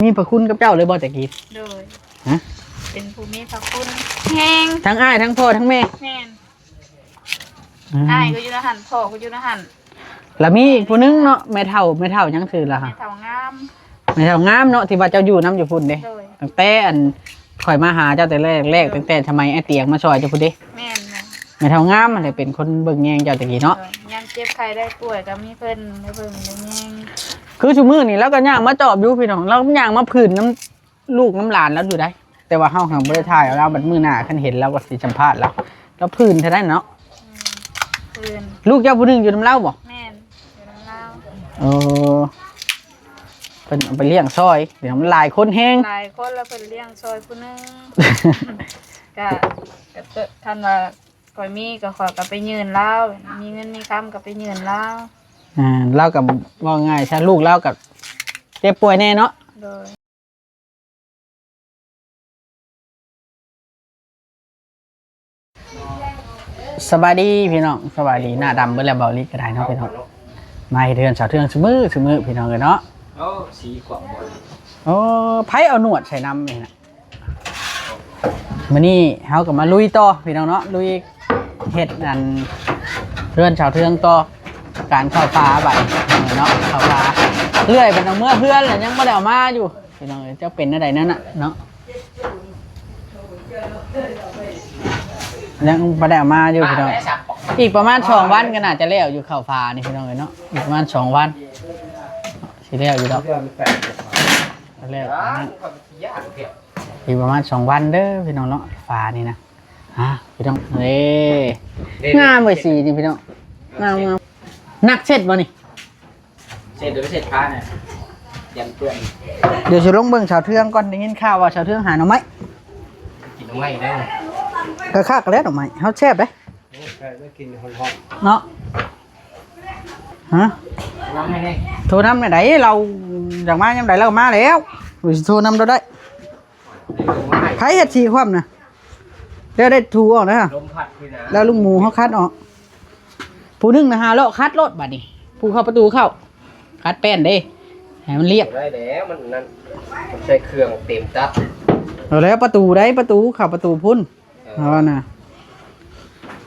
ມີພະຄຸນກັບເຈົ້າເລີຍບໍ່ແຕ່ກີ້? ໂດຍ ຮະ? ເປັນຜູ້ມີພະຄຸນແຮງ ທັງອ້າຍ ທັງພໍ່ ທັງແມ່. ແມ່ນ. ອືມ ອ້າຍກໍຢູ່ໃນຫັ້ນ ພໍ່ກໍຢູ່ໃນຫັ້ນ. ລະມີອີກຜູ້ໜຶ່ງເນາະ ແມ່ເຖົ້າ ແມ່ເຖົ້າຫຍັງຊື່ລະ? ແມ່ເຖົ້າງາມ. ແມ່ເຖົ້າງາມເນາະ ທີ່ວ່າເຈົ້າຢູ່ນຳຢູ່ພຸ້ນເດ້. ໂດຍ. ຕັ້ງແຕ່ອັນຂ້ອຍມາຫາເຈົ້າແຕ່ແລກໆ ໂດຍ. ຕັ້ງແຕ່ສະໄໝອ້າຍຕຽງມາຊ່ອຍເຈົ້າພຸ້ນເດ້. ແມ່ນໆ. ແມ່ເຖົ້າງາມຫັ້ນແຫຼະເປັນຄົນເບິ່ງແຍງເຈົ້າແຕ່ກີ້ເນາະ. ໂດຍ. ຍາມເຈັບໄຂ້ໄດ້ປ່ວຍກໍມີເພິ່ນມາເບິ່ງມາແຍງ. ຄືຊຸມື້ນີ້ລາວກໍຍ່າງມາຈອບຢູ່ພີ່ນ້ອງ ລາວຍ່າງມາຜືນນຳ ລູກນຳຫຼານລາວຢູ່ໃດ ແຕ່ວ່າເຮົາຫາບໍ່ໄດ້ຖ່າຍເອົາລາວ ບັດມື້ໜ້າຄັນເຫັນລາວກໍຊິສຳພາດລາວ ລາວຜືນເທົ່າໃດເນາະ. ອືມ ຜືນ. ລູກເຈົ້າຜູ້ໜຶ່ງຢູ່ນຳລາວບໍ່? ແມ່ນ ຢູ່ນຳລາວ. ເອີ ເພິ່ນເອົາໄປລ້ຽງຊ່ອຍ ເປັນຫຍັງມັນຫຼາຍຄົນແຮງ ຫຼາຍຄົນ ແລ້ວເພິ່ນລ້ຽງຊ່ອຍຜູ້ໜຶ່ງ ກະ ກະ ຄັນວ່າຂ້ອຍມີກໍຂ້ອຍກໍໄປຍື່ນລາວ ມີເງິນມີຄຳກໍໄປຍື່ນລາວ. ອ່າ ລາວກໍເວົ້າງ່າຍຊະ ລູກລາວກໍເຈັບປ່ວຍແດ່ເນາະ. ໂດຍ. ສະບາຍດີພີ່ນ້ອງ ສະບາຍດີ ໜ້າດຳເບິດແລ້ວ ເບົາລີກໍໄດ້ເນາະພີ່ນ້ອງ ມາເຮັດເຮືອນສາວເທືອງຊຸມື້ ຊຸມື້ພີ່ນ້ອງເອີຍເນາະ. ໂອ້ ສີຂວາງບໍ່ ໂອ້ ໃຜເອົາໜວດໃສ່ນຳນີ້ນະ? ມື້ນີ້ເຮົາກໍມາລຸຍຕໍ່ພີ່ນ້ອງເນາະ ລຸຍເຮັດອັນເຮືອນສາວເທືອງຕໍ່ ການເຂົ້າປ່າບາດນີ້ເນາະ ເຂົ້າປ່າເລື້ອຍເພິ່ນເອົາເມືອເຮືອນແລ້ວ ຍັງບໍ່ໄດ້ເອົາມາຢູ່. ພີ່ນ້ອງເອີຍ ຈັກເປັນແນວໃດແນວນັ້ນເນາະ ຍັງບໍ່ໄດ້ເອົາມາຢູ່ພີ່ນ້ອງ. ອີກປະມານສອງວັນກໍໜ້າຈະແລ້ວຢູ່ເຂົ້າປ່ານີ້ພີ່ນ້ອງເອີຍເນາະ ອີກປະມານສອງວັນຊິແລ້ວຢູ່ດອກ ແລ້ວ ອີກປະມານສອງວັນເດີພີ່ນ້ອງເນາະ ຝານີ້ນະ. ຮະ ພີ່ນ້ອງເອີຍ ເດ້ ງາມເວີຍ ເດ້ ສີນີ້ພີ່ນ້ອງ ງາມໆ. ນັກເຊັດບໍ່ນີ້? ເຊັດ ດຽວເຊັດຜ້ານະ ຢ້ານເປື້ອນ. ດຽວຊິລົງເບິ່ງສາວເທືອງກ່ອນ ໄດ້ຍິນຂ່າວວ່າສາວເທືອງຫາໜໍ່ໄມ້ ກິນໜໍ່ໄມ້ເດີ. ກໍຄັກແລ້ວໜໍ່ໄມ້ເຮົາແຊບເດ້ ໂອ້ ແຊບເດີ ກິນຮ້ອນໆ ເນາະ. ຮະ ໂທນຳແນວໃດ ລາວຢາກມາຍາມໃດລາວກໍມາແລ້ວ ໂທນຳລາວໄດ້. ໃຜເຮັດສີຄວ່ຳນະ? ແລ້ວໄດ້ຖູອອກນະ ລົມພັດນີ້ນະ ແລ້ວລູກໝູເຮົາຄັດອອກ. ຜູ້ໜຶ່ງນະຫາເລາະຄັດໂລດບາດນີ້ ຜູ້ເຂົ້າປະຕູເຂົ້າ ຄັດແປ້ນເດ້ ໃຫ້ມັນລຽບ. ໄດ້ແລ້ວ ມັນນັ້ນ ມັນໃຊ້ເຄື່ອງເຕັມຕັບ. ເອົາແລ້ວປະຕູໃດ ປະຕູເຂົ້າປະຕູພຸ້ນ. ເອີ ເອົານະ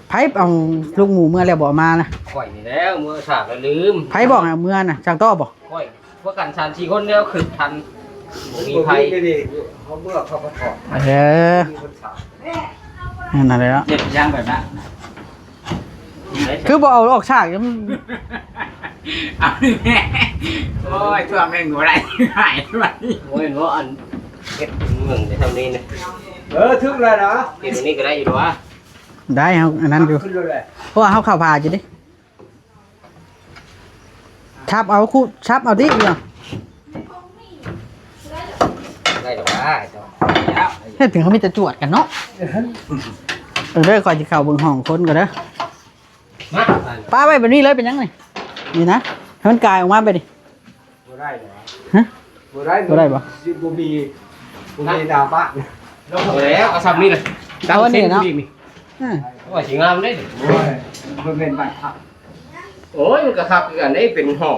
ໃຜເອົາລູກໝູເມືອແລ້ວບໍ່ເອົາມານະ? ຂ້ອຍນີ້ແຫຼະ ເມືອສາກແລ້ວລືມ. ໃຜບອກໃຫ້ເອົາເມືອນະ? ຊ່າງຕໍ່ບໍ່? ຂ້ອຍ ພວກກັນສາມສີ່ຄົນແລ້ວຄຶດທັນ ບໍ່ມີໃຜ. ເຮົາເມືອເຂົາກໍຖອກ. ເອີ ມີຄົນສາກ ນັ້ນນະແຫຼະເນາະ ເຮັດຢ່າງແບບນັ້ນ ຄືບໍ່ເອົາອອກສາກ? ເອົານີ້ແມ່ ໂອ້ຍ ຖ້ວມແມ່ງບໍ່ໄດ້ ຫາຍໄປ. ໂອ້ຍ ເນາະ ອັນເຮັດເມືອງໄດ້ຊ່ຳນີ້ນະ. ເອີ ຖືກແລ້ວນະ ເຮັດອັນນີ້ກໍໄດ້ຢູ່ດອກ. ໄດ້ ເຮົາອັນນັ້ນຢູ່ ຂຶ້ນໂລດແຫຼະ ເພາະວ່າເຮົາເຂົ້າປ່າຢູ່ເດ້. ສັບເອົາ ຄຸ ສັບເອົາຕິ ຢູ່ ໄດ້ດອກວ່າ ເຮັດເຖິງເຮົາມີແຕ່ຈວດກັນເນາະ. ເອີ ເດີ ຂ້ອຍຊິເຂົ້າເບິ່ງຫ້ອງຄົນກ່ອນເດີ. ມາ ປະໄວ້ແບບນີ້ເລີຍ ເປັນຫຍັງນີ້? ນີ້ນະ ໃຫ້ມັນກາຍອອກມາແບບນີ້. ບໍ່ໄດ້ເດ. ຮະ? ບໍ່ໄດ້ ບໍ່ໄດ້ບໍ່? ບໍ່ມີ ບໍ່ມີໜ້າບ້ານ. ເອົາແລ້ວ ເອົາຊ່ຳນີ້ເລີຍ ເອົາອັນນີ້ເນາະ. ຕັ້ງເສັ້ນນີ້ ອືມ ໂອ້ຍ ຊິງາມເດ້. ໂອ້ຍ ມັນເປັນບ້ານພັກ. ໂອ້ຍ ມັນກໍຄັກຄືກັນເດ້ ເປັນຫ້ອງ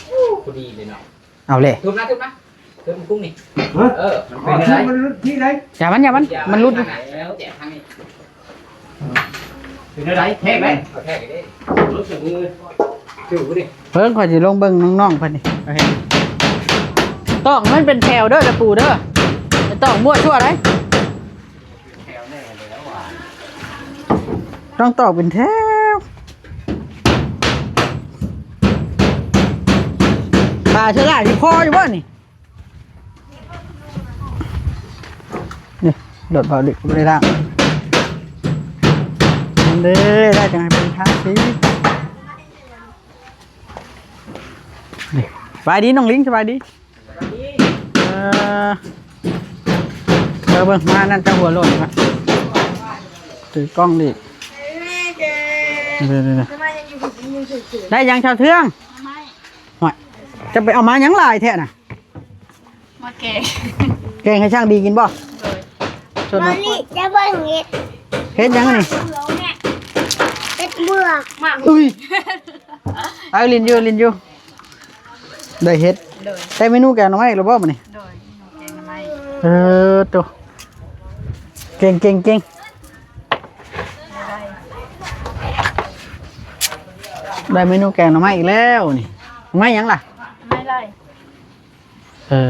ໂອ້ ພໍດີເລີຍເນາະ. ເອົາແຫຼະ ທຸບມາ ທຸບມາ ເທິງກຸ້ງນີ້. ຮະ? ເອີ ມັນເປັນໄດ? ມັນຫຼຸດທີ່ໃດ? ຢ່າມັນ ຢ່າມັນ ມັນຫຼຸດຢູ່. ແລ້ວແຈກທາງນີ້ ເປັນແນວໃດ? ແທກໄດ້? ເອົາແທກໄດ້. ລົດສະມື ຖືບໍ່ນີ້? ເບິ່ງ ຂ້ອຍຊິລົງເບິ່ງນ້ອງໆເພິ່ນນີ້. ໂອເຄ ຕອກມັນເປັນແຖວເດີ ຕະປູເດີ ໄປຕອກມົ້ວຊົ່ວໄດ. ແຖວແນ່ແລ້ວວ່າ ຕ້ອງຕອກເປັນແຖວ. ປາສະຫຼາດຊິພໍຢູ່ບໍ່ນີ້? ນີ້ ລົດເບົາລິກບໍ່ໄດ້ລ້າງ. ເດ້ ໄດ້ຈັ່ງໃຫ້ເບິ່ງທາງຊິ. ນີ້ ສະບາຍດີນ້ອງລິງ ສະບາຍດີ. ເອີ ເບິ່ງ ມານັ້ນຈະຫົວໂລ້ນນະ ຖືກ້ອງດີ. ໄດ້ຫຍັງຊາວເທືອງ? ໂອ້ຍ ຈະໄປເອົາມາຫຍັງຫຼາຍແທ້ນະ? ມາແກງ ແກງໃຫ້ຊ່າງບີກິນບໍ່? ໂດຍ ຊົນ ມາ ມາ ນີ້ຈະເບິ່ງເຮັດ ເຮັດຫຍັງນີ້? ເຮັດເມືອກ ມາ ອຸ້ຍ ເອົາ ຫຼິ້ນຢູ່ ຫຼິ້ນຢູ່ ໄດ້ເຮັດ. ໂດຍ ໄດ້ເມນູແກງໜໍ່ໄມ້ແລ້ວບໍ່ມື້ນີ້? ໂດຍ ເອີ ໂຕ ເກັ່ງໆໆ ໄດ້ເມນູແກງໜໍ່ໄມ້ອີກແລ້ວນີ້. ໜໍ່ໄມ້ຫຍັງລະ? ໜໍ່ໄມ້ໄລ່. ເອີ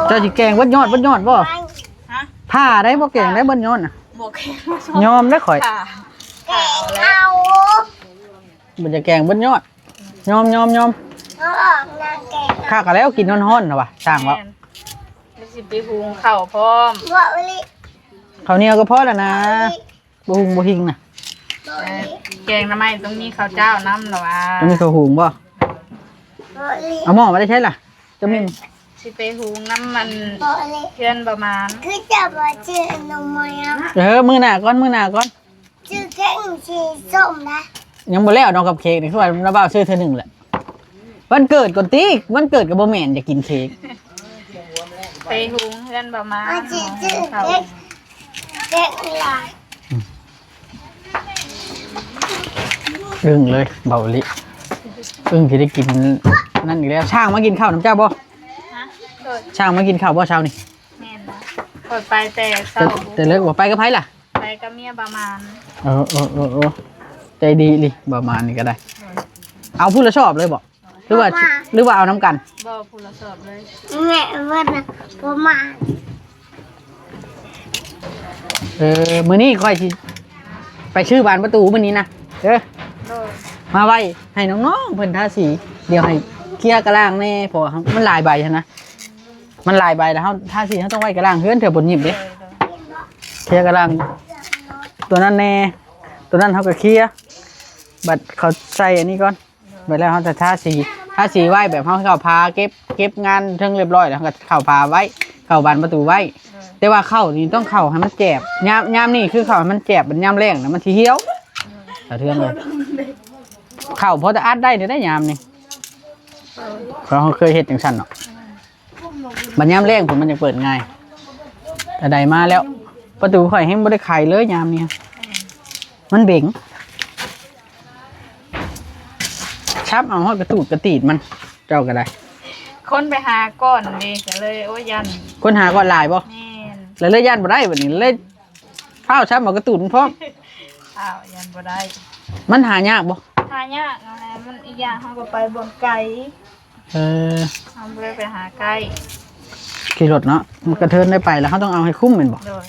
ເຈົ້າຊິແກງເບິດຍອດ ເບິດຍອດບໍ່? ຮະ? ຜ່າໄດ້ບໍ່? ແກງໄດ້ເບິດຍອດນະ? ບໍ່ແກງ ຍອມແລ້ວຂ້ອຍ ຜ່າ ແກງເອົາ ບໍ່ຈະແກງເບິດຍອດ ຍອມ ຍອມ ຍອມ. ເອົາອອກນະ ແກງ ຄັກແລ້ວ ກິນຮ້ອນໆນະວ່າ ຊ່າງເວົ້າ. ແມ່ນ ແລ້ວຊິໄປຫຸງເຂົ້າພ້ອມ ເວົ້າອີ່ຫຼີ ເຂົ້າໜຽວກໍພໍແລ້ວນະ ບໍ່ຫຸງບໍ່ຫິງນະ. ເອີ ແກງໜໍ່ໄມ້ຕ້ອງມີເຂົ້າເຈົ້ານຳລະວ່າ ຕ້ອງມີເຂົ້າຫຸງບໍ່? ເວົ້າອີ່ຫຼີ ເອົາໝໍ້ມາໄດ້ໃສລະ? ຈະມີ ຊິໄປຫຸງນຳມັນ ເວົ້າອີ່ຫຼີ ເພື່ອນປະມານ ຄືຈະບໍ່ຊື້ໜໍ່ໄມ້ອະ? ເອີ ມື້ໜ້າກ່ອນ ມື້ໜ້າກ່ອນ. ຊື້ເຄ້ກສີສົ້ມນະ ຍັງບໍ່ແລ້ວເນາະ ກັບເຄ້ກນີ້ ຄືວ່ານ້າບ່າວຊື້ເທື່ອໜຶ່ງແຫຼະ. ວັນເກີດກ່ອນຕິ ວັນເກີດກໍບໍ່ແມ່ນຢາກກິນເຄ້ກ. ໄປຫຸງເຮືອນບ່າວມາ ວ່າຊິຊື້ເຄ້ກ ເຄ້ກອີ່ຫຍັງ? ອຶ້ງເລີຍ ເບົາອີ່ຫຼີ ອຶ້ງຊິໄດ້ກິນນັ້ນອີກແລ້ວ. ຊ່າງມາກິນເຂົ້ານຳເຈົ້າບໍ່? ຮະ? ໂດຍ ຊ່າງມາກິນເຂົ້າບໍ່ເຊົ້ານີ້? ແມ່ນ ຂ້ອຍໄປແຕ່ເຊົ້າ ແຕ່ເລີກບໍ່? ໄປກັບໃຜລະ? ໄປກັບເມຍບ່າວມານ. ເອີ ເອີ ເອີ ເອີ ໃຈດີອີ່ຫຼີ ບ່າວມານນີ້ກໍໄດ້. ເອົາຜູ້ລະສອບເລີຍບໍ່? ຫຼືວ່າ ບໍ່ມາ ຫຼືວ່າເອົານຳກັນ? ບໍ່ ຜູ້ລະສອບເລີຍ. ແມ່ເພິ່ນນະບໍ່ມາ. ເອີ ມື້ນີ້ຂ້ອຍຊິໄປຊື້ບານປະຕູມື້ນີ້ນະ. ເອີ ໂດຍ ມາໄວ້ໃຫ້ນ້ອງໆເພິ່ນທາສີ ດຽວໃຫ້ເຄຍກະລ່າງແດ່ ເພາະວ່າມັນຫຼາຍໃບຫັ້ນນະ. ມັນຫຼາຍໃບແລ້ວ ເຮົາທາສີ ເຮົາຕ້ອງໄວ້ກະລ່າງເຮືອນ ເທື່ອບໍ່ຫຍິບເດ້. ໂດຍ ໂດຍ ເຄຍກະລ່າງຕົວນັ້ນແດ່ ຕົວນັ້ນເຮົາກໍເຄຍ. ບັດເຂົາໃສ່ອັນນີ້ກ່ອນ ບັດແລ້ວເຮົາຈະທາສີ ທາສີໄວ້ແບບເຮົາເຂົ້າພາເກັບ ເກັບງານເທິງລຽບຮ້ອຍແລ້ວ ເຮົາກໍເຂົ້າພາໄວ້ ເຂົ້າບານປະຕູໄວ້. ໂດຍ ແຕ່ວ່າເຂົ້ານີ້ຕ້ອງເຂົ້າໃຫ້ມັນແຈບ ຍາມ ຍາມນີ້ຄືເຂົ້າໃຫ້ມັນແຈບ ບັດຍາມແລ້ງນະມັນຊິຫ່ຽວ. ໂດຍ ສະເທືອນເລີຍ ເຂົ້າພໍຈະອັດໄດ້ນີ້ໄດ໋ຍາມນີ້. ໂດຍ ເພາະເຮົາເຄີຍເຮັດຈັ່ງຊັ້ນເນາະ. ບັດຍາມແລ້ງພຸ້ນມັນຈັ່ງເປີດງ່າຍ. ອັນໃດມາແລ້ວ ປະຕູຂ້ອຍແຮງບໍ່ໄດ້ໄຂເລີຍຍາມນີ້ ມັນເບັງ ຊັບເອົາຮອດກະຕູດກະຕີດມັນ. ເຈົ້າກໍໄດ້ ຄົນໄປຫາກ່ອນເດ້ ກໍເລີຍ ໂອ້ຍ ຢ້ານ ຄົນຫາກ່ອນຫຼາຍບໍ່? ແມ່ນ ແລ້ວເລີຍຢ້ານບໍ່ໄດ້ບັດນີ້ ເລີຍ ຟ້າວຊ້ຳເອົາກະຕູນພ້ອມ. ອ້າວ ຢ້ານບໍ່ໄດ້. ມັນຫາຍາກບໍ່? ຫາຍາກ ມັນອີກຢ່າງເຮົາກໍໄປບ່ອນໄກ. ເອີ ເຮົາບໍ່ໄດ້ໄປຫາໃກ້ ຂີ່ລົດເນາະ ມັນກະເທີນໄດ້ໄປ ແລ້ວເຮົາຕ້ອງເອົາໃຫ້ຄຸ້ມແມ່ນບໍ່? ໂດຍ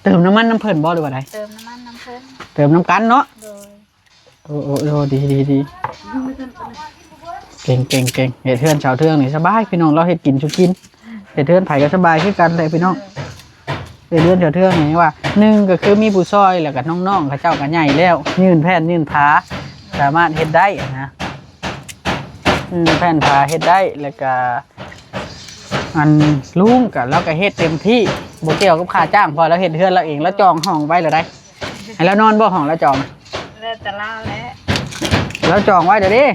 ເຕີມນ້ຳມັນນຳເພິ່ນບໍ່ ຫຼືວ່າໃດ? ເຕີມນ້ຳມັນນຳເພິ່ນ ເຕີມນຳກັນເນາະ. ໂດຍ ໂອ້ ໂອ້ ໂອ້ ດີ ດີ ດີ ເກັ່ງ ເກັ່ງ ເກັ່ງ. ເຮັດເຮືອນຊາວເທື່ອງນີ້ສະບາຍພີ່ນ້ອງ ລາວເຮັດກິນສູ່ກິນ. ເຮັດເຮືອນໃຜກໍສະບາຍຄືກັນແຫຼະພີ່ນ້ອງ. ເຮັດເຮືອນຊາວເທື່ອງນີ້ວ່າ ໜຶ່ງກໍຄືມີຜູ້ຊ່ອຍ ແລ້ວກໍນ້ອງໆເຂົາເຈົ້າກໍໃຫຍ່ແລ້ວ ຍື່ນແຜ່ນຍື່ນຜາ ສາມາດເຮັດໄດ້ນະ ອື່ນແຜ່ນຜາເຮັດໄດ້ ແລ້ວກໍ ອັນ ລຸງກໍ ລາວກໍເຮັດເຕັມທີ່ ບໍ່ກ່ຽວກັບຄ່າຈ້າງ ເພາະລາວເຮັດເຮືອນລາວເອງ ລາວຈອງຫ້ອງໄວ້ແລ້ວໃດ໋. ໃຫ້ລາວນອນບໍ່ ຫ້ອງລາວຈອງ? ແລ້ວແຕ່ລາວແຫຼະ ລາວຈອງໄວ້ແລ້ວເດ້.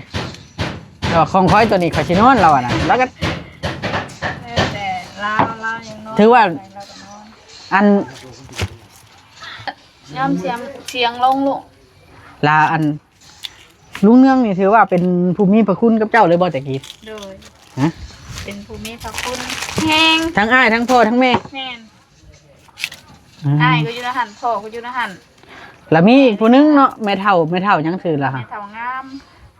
ເອີ ຂອງຂ້ອຍໂຕນີ້ຂ້ອຍຊິນອນ ລາວວ່ານະ ລາວກໍ ແລ້ວແຕ່ລາວ ລາວຍັງນອນ ຖືວ່າ ລາວກໍນອນ ອັນ ຍາມສຽງ ສຽງລົງລູກ ລາ ອັນ ລຸງເນືອງນີ້ຖືວ່າເປັນຜູ້ມີພະຄຸນກັບເຈົ້າເລີຍບໍ່ແຕ່ກີ້? ໂດຍ ຮະ? ເປັນຜູ້ມີພະຄຸນແຮງ ທັງອ້າຍ ທັງພໍ່ ທັງແມ່. ແມ່ນ ອືມ ອ້າຍກໍຢູ່ນະຫັ້ນ ພໍ່ກໍຢູ່ນະຫັ້ນ. ລະມີອີກຜູ້ໜຶ່ງເນາະ ແມ່ເຖົ້າ ແມ່ເຖົ້າຫຍັງຊື່ລະ? ແມ່ເຖົ້າງາມ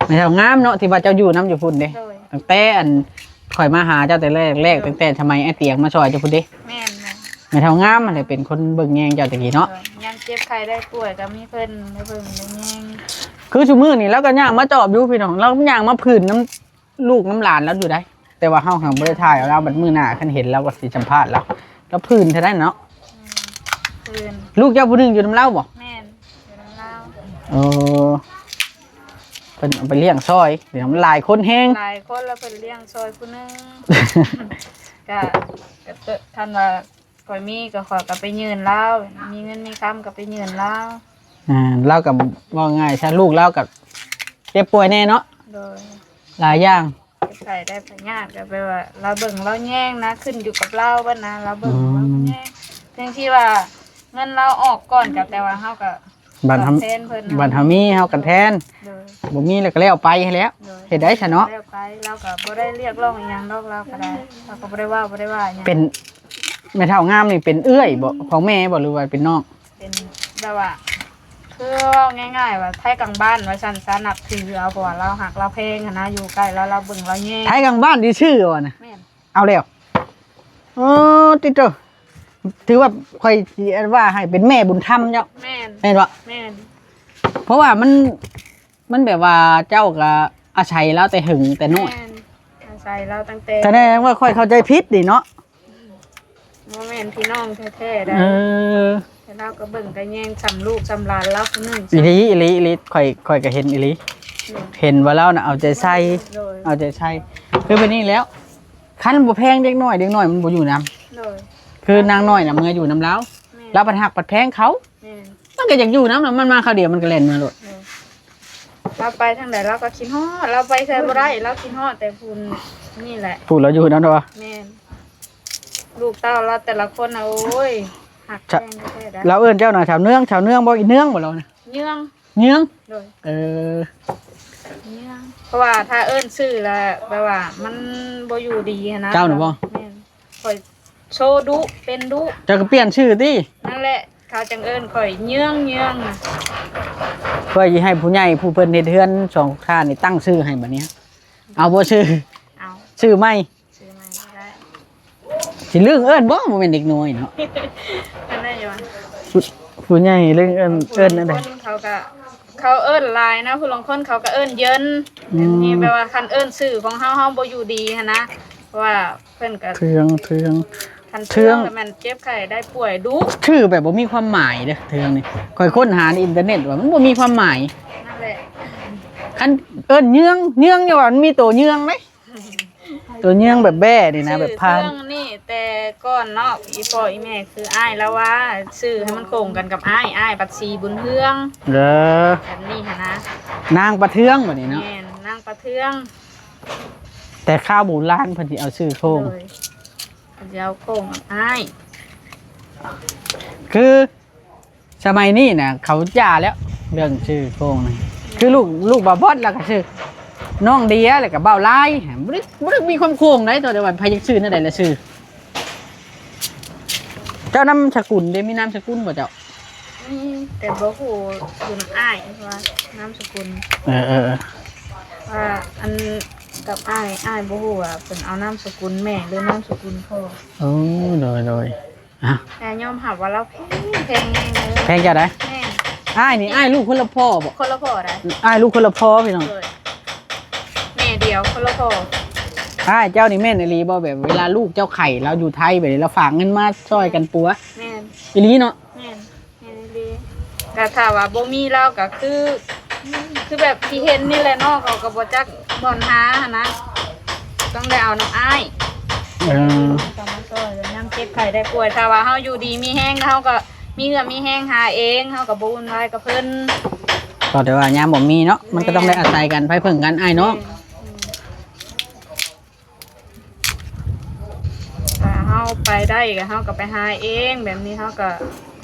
ແມ່ເຖົ້າງາມເນາະ ທີ່ວ່າເຈົ້າຢູ່ນຳຢູ່ພຸ້ນເດ້. ໂດຍ ຕັ້ງແຕ່ ອັນ ຂ້ອຍມາຫາເຈົ້າແຕ່ແລກໆ ໂດຍ ຕັ້ງແຕ່ສະໄໝອ້າຍຕຽງມາຊ່ອຍເຈົ້າພຸ້ນເດ້. ແມ່ນໆ ແມ່ເຖົ້າງາມຫັ້ນແຫຼະເປັນຄົນເບິ່ງແຍງເຈົ້າແຕ່ກີ້ເນາະ. ໂດຍ ຍາມເຈັບໄຂ້ໄດ້ປ່ວຍກໍມີເພິ່ນມາເບິ່ງມາແຍງ. ຄືຊຸມື້ນີ້ລາວກໍຍ່າງມາຈອບຢູ່ພີ່ນ້ອງ ລາວຍ່າງມາຜືນນຳລູກນຳຫຼານລາວຢູ່ໃດ໋ ແຕ່ວ່າເຮົາຫາບໍ່ໄດ້ຖ່າຍເອົາລາວ ບັດມື້ໜ້າຄັນເຫັນລາວກໍຊິສຳພາດລາວ. ລາວຜືນເທົ່າໃດເນາະ? ອືມ ຜືນ ລູກເຈົ້າຜູ້ໜຶ່ງຢູ່ນຳລາວບໍ່? ແມ່ນ ຢູ່ນຳລາວ. ເອີ ເພິ່ນເອົາໄປລ້ຽງຊ່ອຍ ພີ່ນ້ອງ ມັນຫຼາຍຄົນແຮງ ຫຼາຍຄົນ ແລ້ວເພິ່ນລ້ຽງຊ່ອຍຜູ້ໜຶ່ງ ກະ ກະ ຄັນວ່າຂ້ອຍມີກໍຂ້ອຍກໍໄປຍື່ນລາວ ມີເງິນມີຄຳກໍໄປຍື່ນລາວ. ອ່າ ລາວກໍເວົ້າງ່າຍຊະ ລູກລາວກໍເຈັບປ່ວຍແດ່ເນາະ. ໂດຍ ຫຼາຍຢ່າງ ເຈັບໄຂ້ໄດ້ພະຍາດ ກໍແປວ່າລາວເບິ່ງລາວແຍງນະ ຂຶ້ນຢູ່ກັບລາວເບິດນະ ລາວເບິ່ງ ອືມ ລາວແຍງ. ຈັ່ງທີ່ວ່າເງິນລາວອອກກ່ອນ ກໍແຕ່ວ່າເຮົາກໍ ບັດເຮົາ ຕອບແທນເພິ່ນ ບັດເຮົາມີເຮົາກໍແທນ ໂດຍ ບໍ່ມີແລ້ວກໍແລ້ວໄປຫັ້ນແຫຼະ ໂດຍ ເຮັດໄດ້ຊະເນາະ ແລ້ວໄປ ລາວກໍບໍ່ໄດ້ຮຽກຮ້ອງອີ່ຫຍັງດອກ ລາວກໍໄດ້ ລາວກໍບໍ່ໄດ້ເວົ້າ ບໍ່ໄດ້ວ່າຫຍັງ ເປັນແມ່ເຖົ້າງາມນີ້ເປັນເອື້ອຍບໍ່ ຂອງແມ່ບໍ່ ຫຼືວ່າເປັນນ້ອງ? ເປັນແບບວ່າ ຄືເວົ້າງ່າຍໆວ່າໄທກາງບ້ານວ່າຊັ້ນຊະ ນັບຖືເອົາ ເພາະວ່າລາວຮັກລາວແພງຫັ້ນນະ ຢູ່ໃກ້ລາວ ລາວເບິ່ງລາວແຍງ ໄທກາງບ້ານຊື່ໆວ່ານະ ແມ່ນ ເອົາແລ້ວ ໂອ້ ຕິໂຕ ຖືວ່າຂ້ອຍຊິວ່າໃຫ້ເປັນແມ່ບຸນທຳເຈົ້າ ແມ່ນ ແມ່ນບໍ່? ແມ່ນ ເພາະວ່າມັນ ມັນແບບວ່າເຈົ້າກໍອາໄສລາວແຕ່ເຫິງແຕ່ນ້ອຍ ແມ່ນ ອາໄສລາວຕັ້ງແຕ່ ສະແດງວ່າຂ້ອຍເຂົ້າໃຈຜິດນີ້ເນາະ ບໍ່ແມ່ນພີ່ນ້ອງແທ້ໆໃດ ເອີ ແຕ່ລາວກໍເບິ່ງກໍແຍງສ່ຳລູກສ່ຳຫຼານລາວຜູ້ໜຶ່ງ ອີ່ຫຼີ ອີ່ຫຼີ ອີ່ຫຼີ ຂ້ອຍ ຂ້ອຍກໍເຫັນອີ່ຫຼີ ໂດຍ ເຫັນວ່າລາວນະເອົາໃຈໃສ່ ໂດຍ ເອົາໃຈໃສ່ ຄືແບບນີ້ແລ້ວ ຄັນບໍ່ແພງເດັກນ້ອຍ ເດັກນ້ອຍມັນບໍ່ຢູ່ນຳ ໂດຍ ຄືນາງນ້ອຍນະເມືອຢູ່ນຳລາວ ແມ່ນ ລາວພັດຮັກພັດແພງເຂົາ ແມ່ນ ມັນກໍຢາກຢູ່ນຳ ມັນມາຄາວດຽວມັນກໍແລ່ນເມືອໂລດ ໂດຍ ລາວໄປທາງໃດລາວກໍຄິດຮອດ ລາວໄປໃສບໍ່ໄດ້ ລາວຄິດຮອດແຕ່ຜູ້ນີ້ແຫຼະ ຜູ້ລາວຢູ່ນຳເນາະ ແມ່ນ ລູກເຕົ້າລາວແຕ່ລະຄົນນະ ໂອ້ຍ ຮັກແພງແທ້ໆ ລາວເອີ້ນເຈົ້ານະ ສາວເນືອງ ສາວເນືອງບໍ່ ອີເນືອງບໍ່ລາວນະ ເຍືອງ ເຍືອງ ໂດຍ ເອີ ເຍືອງ ເພາະວ່າຖ້າເອີ້ນຊື່ລະແບບວ່າມັນບໍ່ຢູ່ດີຫັ້ນນະ ເຈົ້ານະບໍ່ ແມ່ນ ຂ້ອຍໂຊດຸເປັນດຸ ເຈົ້າກໍປ່ຽນຊື່ຕິ ນັ້ນແຫຼະ ເຂົາຈັ່ງເອີ້ນຂ້ອຍເຍືອງ ເຍືອງ ຂ້ອຍຊິໃຫ້ຜູ້ໃຫຍ່ຜູ້ເພິ່ນເຮັດເຮືອນສອງຂ້າງນີ້ຕັ້ງຊື່ໃຫ້ບັດນີ້ ເອົາບໍ່ຊື່ ເອົາ ຊື່ໃໝ່ ຊື່ໃໝ່ກໍໄດ້ ຊິລຶ້ງເອີ້ນບໍ່ ບໍ່ແມ່ນເດັກນ້ອຍເນາະ ອັນນັ້ນຢູ່ ຜູ້ ຜູ້ໃຫຍ່ລຶ້ງເອີ້ນ ເອີ້ນແນວໃດ ຜູ້ລາງຄົນເຂົາກໍ ເຂົາເອີ້ນຫຼາຍນະ ຜູ້ລາງຄົນເຂົາກໍເອີ້ນເຢິນ ອືມ ອັນນີ້ແບບວ່າຄັນເອີ້ນຊື່ຂອງເຮົາ ເຮົາບໍ່ຢູ່ດີຫັ້ນນະ ເພາະວ່າເພິ່ນກໍ ເທືອງ ເທືອງ ຄັນເທືອງ ເທືອງແລ້ວແມ່ນເຈັບໄຂ້ໄດ້ປ່ວຍດຸ ຊື່ແບບບໍ່ມີຄວາມໝາຍເດ້ ເທືອງນີ້ ຂ້ອຍຄົ້ນຫາໃນອິນເຕີເນັດວ່າມັນບໍ່ມີຄວາມໝາຍ ນັ້ນແຫຼະ ຄັນເອີ້ນເຍືອງ ເຍືອງນີ້ວ່າມັນມີໂຕເຍືອງເດ້ ໂຕເຍືອງແບບແບ້ນີ້ນະ ຊື່ ແບບພານ ເຄື່ອງນີ້ແຕ່ກ່ອນເນາະ ອີ່ພໍ່ອີ່ແມ່ຄືອ້າຍລາວວ່າ ຊື່ໃຫ້ມັນຄົງກັນກັບອ້າຍ ອ້າຍບັດສີບຸນເຮືອງ ເອີ ແບບນີ້ຫັ້ນນະ ນາງປະເທືອງບັດນີ້ເນາະ ແມ່ນ ນາງປະເທືອງ ແຕ່ຄາວບູຮານເພິ່ນຊິເອົາຊື່ໂຄ້ງ ໂດຍ ເພິ່ນຊິເອົາໂຄ້ງກັບອ້າຍ ຄື ສະໄໝນີ້ນະ ເຂົາຢ່າແລ້ວ ເລື່ອງຊື່ໂຄ້ງນະ ຄືລູກ ລູກບ່າວບອດ ແລ້ວກໍຊື່ນ້ອງເດຍ ແລ້ວກໍບ່າວລາຍ ບໍ່ໄດ້ ບໍ່ໄດ້ມີຄວາມໂຄ້ງໃດ ແຕ່ວ່າໃຜຢາກຊື່ແນວໃດລະຊື່ ເຈົ້ານາມສະກຸນເດ ມີນາມສະກຸນບໍ່ເຈົ້າ? ມີ ແຕ່ບໍ່ຮູ້ຢູ່ນຳອ້າຍວ່ານາມສະກຸນ ເອີ ເອີ ເອີ ວ່າອັນກັບອ້າຍ ອ້າຍບໍ່ຮູ້ວ່າເພິ່ນເອົານາມສະກຸນແມ່ ຫຼືນາມສະກຸນພໍ່ ໂອ້ ໂດຍ ໂດຍ ອ່ະ ແຕ່ຍອມຮັບວ່າລາວແພງ ແພງແຮງເລີຍ ແພງຈັ່ງໃດ? ແມ່ນ ອ້າຍນີ້ ອ້າຍລູກຄົນລະພໍ່ບໍ່? ຄົນລະພໍ່ໃດ໋ ອ້າຍລູກຄົນລະພໍ່ພີ່ນ້ອງ ໂດຍ ແມ່ດຽວຄົນລະພໍ່ ອ້າຍເຈົ້ານີ້ແມ່ນອີ່ຫຼີບໍ່? ແບບເວລາລູກເຈົ້າໄຂ້ ລາວຢູ່ໄທແບບນີ້ ລາວຝາກເງິນມາຊ່ອຍກັນປົວ ແມ່ນ ອີ່ຫຼີເນາະ ແມ່ນ ແມ່ນອີ່ຫຼີ ກໍຖ້າວ່າບໍ່ມີລາວກໍຄື ຄືແບບທີ່ເຫັນນີ້ແຫຼະເນາະ ເຂົາກໍບໍ່ຈັກບ່ອນຫາຫັ້ນນະ ຕ້ອງໄດ້ເອົານຳອ້າຍ ເອີ ຕ້ອງມາຊ່ອຍຍາມເຈັບໄຂ້ໄດ້ປ່ວຍ ຖ້າວ່າເຮົາຢູ່ດີມີແຮງ ເຮົາກໍມີເຫື່ອມີແຮງຫາເອງ ເຮົາກໍບໍ່ວຸ່ນວາຍກັບເພິ່ນ ກໍແຕ່ວ່າຍາມບໍ່ມີເນາະ ມັນກໍຕ້ອງໄດ້ອາໄສກັນ ໃຜເພິ່ງກັນ ອ້າຍນ້ອງ ແມ່ນ ອືມ ຖ້າເຮົາໄປໄດ້ກໍເຮົາກໍໄປຫາເອງ ແບບນີ້ເຮົາກໍ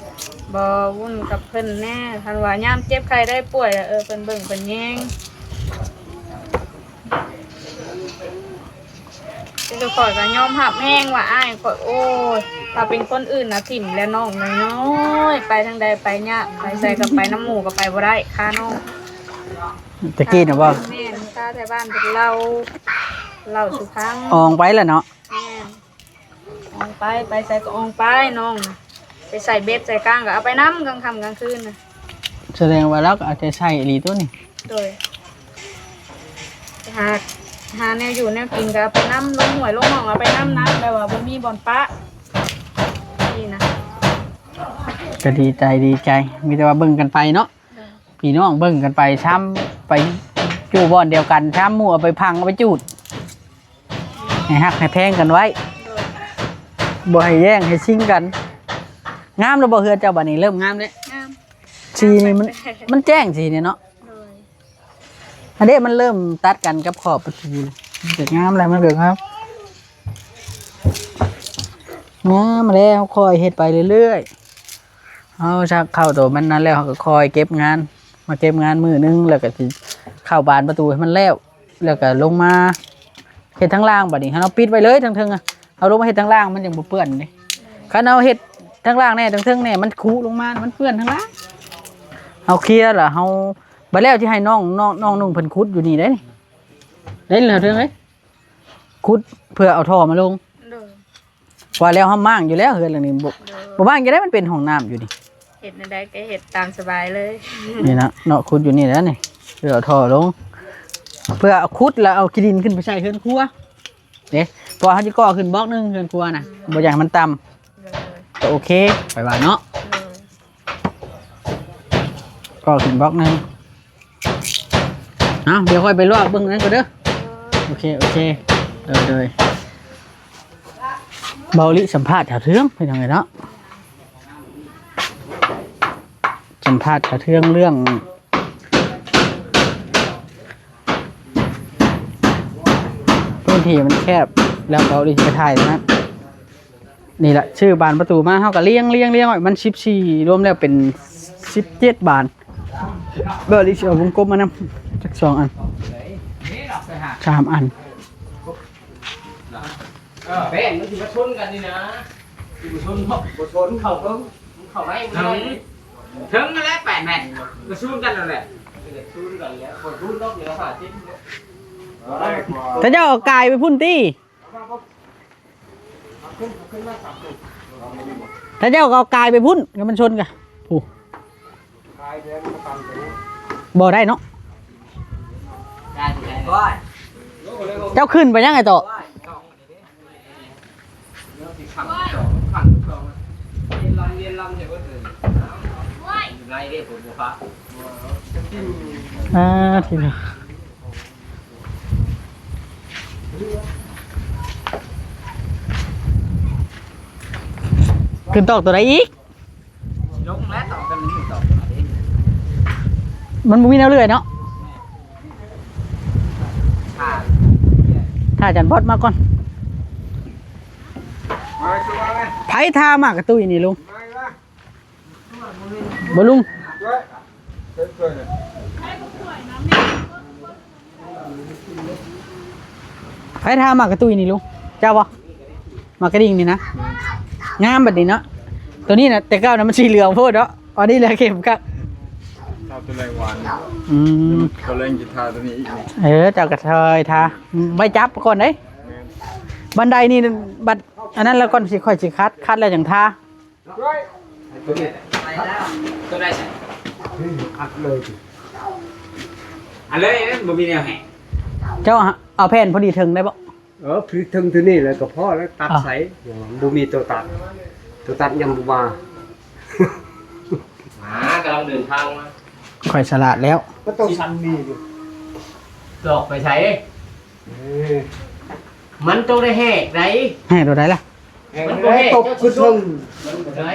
ບໍ່ວຸ່ນກັບເພິ່ນແດ່ ຄັນວ່າຍາມເຈັບໄຂ້ໄດ້ປ່ວຍ ເອີ ເພິ່ນເບິ່ງເພິ່ນແຍງ ຄືຂ້ອຍກໍຍອມຮັບແຮງວ່າອ້າຍຂ້ອຍ ໂອ້ຍ ຖ້າເປັນຄົນອື່ນນະຖິ້ມແລ້ວ ນ້ອງນ້ອຍໆ ໄປທາງໃດໄປຍາກ ໄປໃສກໍໄປນຳໝູ່ກໍໄປບໍ່ໄດ້ ຄານ້ອງ ແຕ່ກີ້ນະບໍ່ ແມ່ນ ຄາແຖວບ້ານເພິ່ນເລົ່າ ເລົ່າສູ່ຟັງ ອອງໄປແລ້ວເນາະ ແມ່ນ ອອກໄປ ໄປໃສກໍອອກໄປນ້ອງ ໄປໃສ່ເບັດໃສ່ກາງກໍເອົາໄປນຳ ກາງຄ່ຳກາງຄືນນະ ສະແດງວ່າລາວກໍເອົາໃຈໃສ່ອີ່ຫຼີຕົວນີ້ ໂດຍ ໄປຫາ ຫາແນວຢູ່ແນວກິນກໍເອົາໄປນຳ ລົງຫ້ວຍລົງໜອງເອົາໄປນຳນະ ແບບວ່າບໍ່ມີບ່ອນປະ ນີ້ນະ ກໍດີໃຈ ດີໃຈ ມີແຕ່ວ່າເບິ່ງກັນໄປເນາະ ໂດຍ ພີ່ນ້ອງເບິ່ງກັນໄປ ຊ້ຳໄປຢູ່ບ່ອນດຽວກັນ ຊ້ຳໝູ່ເອົາໄປຝັງ ເອົາໄປຈູດ ໃຫ້ຮັກໃຫ້ແພງກັນໄວ້ ໂດຍ ບໍ່ໃຫ້ແຍ່ງໃຫ້ຊິງກັນ ງາມແລ້ວບໍ່ເຮືອນເຈົ້າບັດນີ້ ເລີ່ມງາມແລ້ວ ງາມ ສີນີ້ມັນ ງາມແປກໆ ມັນແຈ້ງສີນີ້ເນາະ ໂດຍ ອັນນີ້ມັນເລີ່ມຕັດກັນກັບຂອບປະຕູ ມັນກໍງາມແລ້ວ ມັນກໍງາມ ງາມແລ້ວ ຄ່ອຍເຮັດໄປເລື້ອຍໆ ເຮົາຊັກເຂົ້າໂຕມັນນັ້ນແລ້ວ ເຮົາກໍຄ່ອຍເກັບງານ ມາເກັບງານມື້ໜຶ່ງ ແລ້ວກໍຊິເຂົ້າບານປະຕູໃຫ້ມັນແລ້ວ ແລ້ວກໍລົງມາເຮັດທາງລ່າງ. ບາດນີ້ເຮົາປິດໄວ້ເລີຍທາງເທິງອະ ເຮົາລົງມາເຮັດທາງລ່າງ ມັນຈັ່ງບໍ່ເປື້ອນເດ້. ຄັນເຮົາເຮັດທາງລ່າງແດ່ ທາງເທິງແດ່ ມັນຄຸລົງມາ ມັນເປື້ອນທາງລ່າງ. ເຮົາເຄຍແລ້ວ ເຮົາ ບາດແລ້ວທີ່ໃຫ້ນ້ອງ ນ້ອງ ນ້ອງນຸ່ງເພິ່ນຂຸດຢູ່ນີ້ເດ້ ນີ້ ເດ້ແລ້ວເທິງເອີຍ ຂຸດເພື່ອເອົາທໍ່ມາລົງ. ໂດຍ ວ່າແລ້ວເຮົາມ້າງຢູ່ແລ້ວ ເຮືອນຫຼັງນີ້ບໍ່ ໂດຍ ບໍ່ມ້າງຈະໄດ້ ມັນເປັນຫ້ອງນ້ຳຢູ່ນີ້. ເຮັດແນວໃດກໍເຮັດຕາມສະບາຍເລີຍ ນີ້ນະເນາະ ຂຸດຢູ່ນີ້ແຫຼະນີ້ ເພື່ອເອົາທໍ່ລົງ ເພື່ອເອົາຂຸດແລ້ວເອົາຂີ້ດິນຂຶ້ນໄປໃສ່ເຮືອນຄົວເດ້ ເພາະວ່າເຮົາຊິກໍ່ຂຶ້ນບລັອກໜຶ່ງເຮືອນຄົວນະ ອືມ ບໍ່ຢາກໃຫ້ມັນຕ່ຳ. ໂດຍ ກໍໂອເຄ ຂ້ອຍວ່າເນາະ ໂດຍ ກໍ່ຂຶ້ນບລັອກໜຶ່ງ. ເອົາ ດຽວຂ້ອຍໄປລອກເບິ່ງນັ້ນກ່ອນເດີ. ໂອເຄ ໂອເຄ ໂດຍ ໂດຍ. ເບົາລິສຳພາດສາວເທືອງ ພີ່ນ້ອງເອີຍເນາະ ສຳພາດສາວເທືອງເລື່ອງ ພື້ນທີ່ມັນແຄບ ແລ້ວເບົາລິຊິໄປຖ່າຍນັ້ນ. ນີ້ລະ ຊື້ບານປະຕູມາ ເຮົາກໍລຽງ ລຽງ ລຽງໄວ້ ມັນສິບສີ່ ລວມແລ້ວເປັນສິບເຈັດບານ. ເບິ່ງ ລິຊິເອົາວົງກົມມານຳຈັກສອງອັນ ສາມອັນ. ເອີ ແປ້ນມັນຊິມາຊົນກັນນີ້ນະ ຊິບໍ່ຊົນເນາະ ບໍ່ຊົນ ເຂົ້າເບິ່ງ ເຂົ້າໄດ້ ເຖິງນັ້ນແຫຼະ ແປດແມັດ ກໍຊູນກັນນັ້ນແຫຼະ ຊູນກັນແລ້ວ ບໍ່ຊູນດອກ ເຫຼືອຫ້າສິບ. ຖ້າເຈົ້າເອົາກາຍໄປພຸ້ນຕິ ຖ້າເຈົ້າກໍເອົາກາຍໄປພຸ້ນ ກໍມັນຊົນກະ ຜູ້ ບໍ່ໄດ້ເນາະ ເຈົ້າຂຶ້ນໄປຍັງໄອ້ໂຕ. ອ່າ ທີລະ ຂຶ້ນຕອກຕົວໃດອີກ? ລົງແລ້ວຕອກກັນຢູ່ຕອກຕົວໃດ ມັນບໍ່ມີແນວເລື່ອຍເນາະ. ຖ້າ ຖ້າອາຈານບອດມາກ່ອນ. ໃຜທາໝາກກະຕຸ້ຍນີ້ລຸງ? ບໍ່ລຸງ ໃຜທາໝາກກະຕຸ້ຍນີ້ລຸງ? ເຈົ້າບໍ່? ໝາກກະດິ່ງນີ້ນະ ງາມບັດນີ້ເນາະ. ໂຕນີ້ນະ ແຕ່ເກົ່ານະມັນສີເຫຼືອງໂພດເນາະ ອັນນີ້ແຫຼະເຂັ້ມຄັກ. ທາໂຕແລງຫວານ. ອືມ ໂຕແລງຊິທາໂຕນີ້ອີກ. ເອີ ເຈົ້າກໍຊອຍທາ ໄວ້ຈັບກ່ອນເດ້. ແມ່ນ ບັນໄດນີ້ບັດອັນນັ້ນແລ້ວກ່ອນ ຊິ ຂ້ອຍຊິຂັດ ຂັດແລ້ວຈັ່ງທາ. ໂຕນີ້ ໂຕໃດ? ອັດເລີຍ ອັດເລີຍ ບໍ່ມີແນວແຫ້ງ. ເຈົ້າເອົາແຜ່ນພໍດີເທິງໄດ້ບໍ່? ເອີ ພໍດີເທິງເທົ່ານີ້ແລ້ວກໍພໍແລ້ວ ຕັດໃສ່. ບໍ່ມີໂຕຕັດ ໂຕຕັດຍັງບໍ່ມາ. ມາ ກຳລັງເດີນທາງມາ. ຂ້ອຍສະຫຼາດແລ້ວ ມັນຕ້ອງສັ່ນນີ້ຢູ່. ຈອກໄປໃສ? ເອີ ມັນຕ້ອງໄດ້ແຫກໃດ. ແຫກໂຕໃດລະ? ມັນບໍ່ແຫກ ຕົກຄືເທິງ ມັນບໍ່ໄດ້.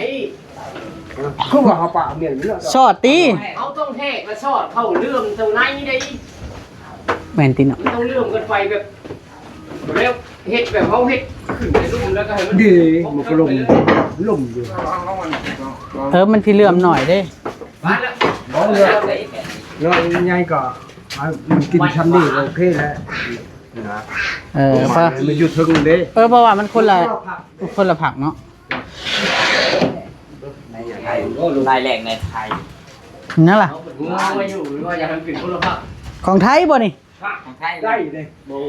ຄືວ່າເຮົາປະເໝັນເນາະ ຊອດຕິ. ເຮົາຕ້ອງແຫກແລະຊອດເຂົ້າເລື່ອມເຂົ້າໃນໄດ໋. ແມ່ນຕິເນາະ ມັນຕ້ອງເລື່ອມກັນໄປແບບ ແລ້ວເຮັດແບບເຮົາເຮັດຂຶ້ນໄປລຸ່ມ ແລ້ວກໍໃຫ້ມັນ ເດ້ ມັນກໍລົງ ລົງຢູ່. ເອີ ມັນຊິເລື່ອມໜ້ອຍເດ້. ມາແລ້ວ ເວົ້າເລື່ອງນ້ອຍໃຫຍ່ກໍ ມັນກິນຊ່ຳນີ້ກໍໂອເຄແລ້ວ. ເອີ ເພາະມັນຢູ່ເທິງເດ້. ເອີ ເພາະວ່າມັນຄົນລະ ຄົນລະຜັກເນາະ. ລາຍແຮງໃນໄທນັ້ນລະ ມາຢູ່ວ່າຢາກໃຫ້ມັນເປັນຄົນລະພັກ. ຂອງໄທບໍ່ນີ້? ຂອງໄທໄດ້ເດ້. ບໍ່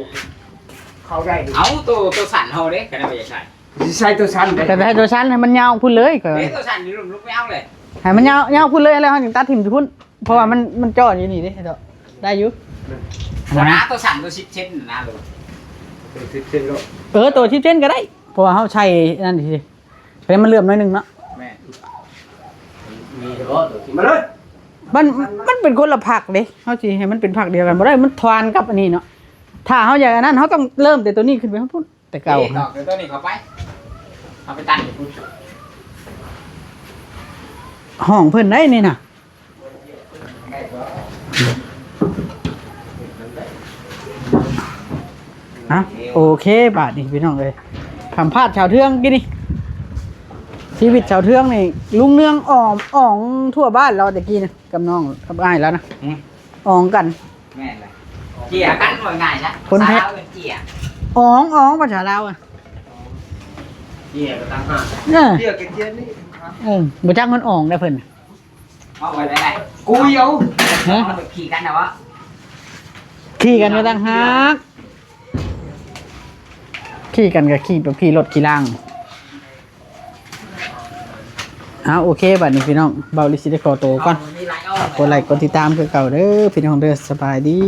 ເຂົ້າໄດ້. ເອົາ ໂຕ ໂຕສັນເຮົາເດ້ ຄັນວ່າຢາກໃຊ້ ຊິໃຊ້ໂຕສັ້ນເດ້. ແຕ່ໃຫ້ໂຕສັ້ນໃຫ້ມັນຍາວພຸ້ນເລີຍ. ເດ້ ໂຕສັ້ນນີ້ລຸມ ລຸມໄປເອົາເລີຍ ໃຫ້ມັນຍາວ ຍາວພຸ້ນເລີຍ ແລ້ວເຮົາຈຶ່ງຕັດຖິ້ມຢູ່ພຸ້ນ. ເພາະວ່າມັນ ມັນຈ່ອນຢູ່ນີ້ເດ້ ເຈົ້າ ໄດ້ຢູ່. ບໍ່ນາ ໂຕສາມ ໂຕສິບເຊັນນະ ໂຕສິບເຊັນໂລດ. ເອີ ໂຕສິບເຊັນກໍໄດ້ ເພາະວ່າເຮົາໃສ່ນັ້ນຊິ ແຕ່ມັນເຫຼື້ອມໜ້ອຍໜຶ່ງເນາະ. ແມ່ນ ມີເສະໂຕສິບ ມາເລີຍ. ມັນ ມັນເປັນຄົນລະພັກເດ້ ເຮົາຊິໃຫ້ມັນເປັນພັກດຽວກັນບໍ່ໄດ້ ມັນທວານກັບອັນນີ້ເນາະ. ຖ້າເຮົາຢາກອັນນັ້ນ ເຮົາຕ້ອງເລີ່ມແຕ່ໂຕນີ້ຂຶ້ນໄປພຸ້ນ. ແຕ່ເກົ່າ ເອີ ຕອກຕົວນີ້ເຂົ້າໄປ ເອົາໄປຕັດຢູ່ພຸ້ນ. ຫ້ອງເພິ່ນໄດ໋ນີ້ນະ. ອ່ະ ໂອເຄ ບາດນີ້ພີ່ນ້ອງເອີຍ ສຳພາດຊາວເທືອງກີ້ນີ້. ຊີວິດຊາວເທືອງນີ້ລຸງເຮືອງອ້ອມອອງທົ່ວບ້ານລາວແຕ່ກີ້ນະ ກັບນ້ອງກັບອ້າຍລາວນະ ອືມ ອອງກັນ ແມ່ນແຫຼະ ເຈ້ຍກັນວ່າງ່າຍຊະ ຄົນແພ ສາວເອີ້ນເຈ້ຍ ອອງ ອອງພາສາລາວອະ ເຈ້ຍກໍຕ່າງຫາກ ເອີ ເຈ້ຍກັບເຈ້ຍນີ້ ເອີ ບໍ່ຈັກມັນອອງໄດ໋ເພິ່ນ ເອົາໄວ້ໄດ້ ກູເອົາ ຮະ ຂີ່ກັນນະວະ ຂີ່ກັນກໍຕ່າງຫາກ ຂີ່ກັນກໍຂີ່ແບບຂີ່ລົດຂີ່ລາງ ເອົາ ໂອເຄ ບັດນີ້ພີ່ນ້ອງ ເບົາລິຊິໄດ້ຂໍໂຕກ່ອນ ເອົາ ມີຫຼາຍອ້ອມ ກົດໄລກົດຕິດຕາມຄືເກົ່າເດີພີ່ນ້ອງເດີ ສະບາຍດີ.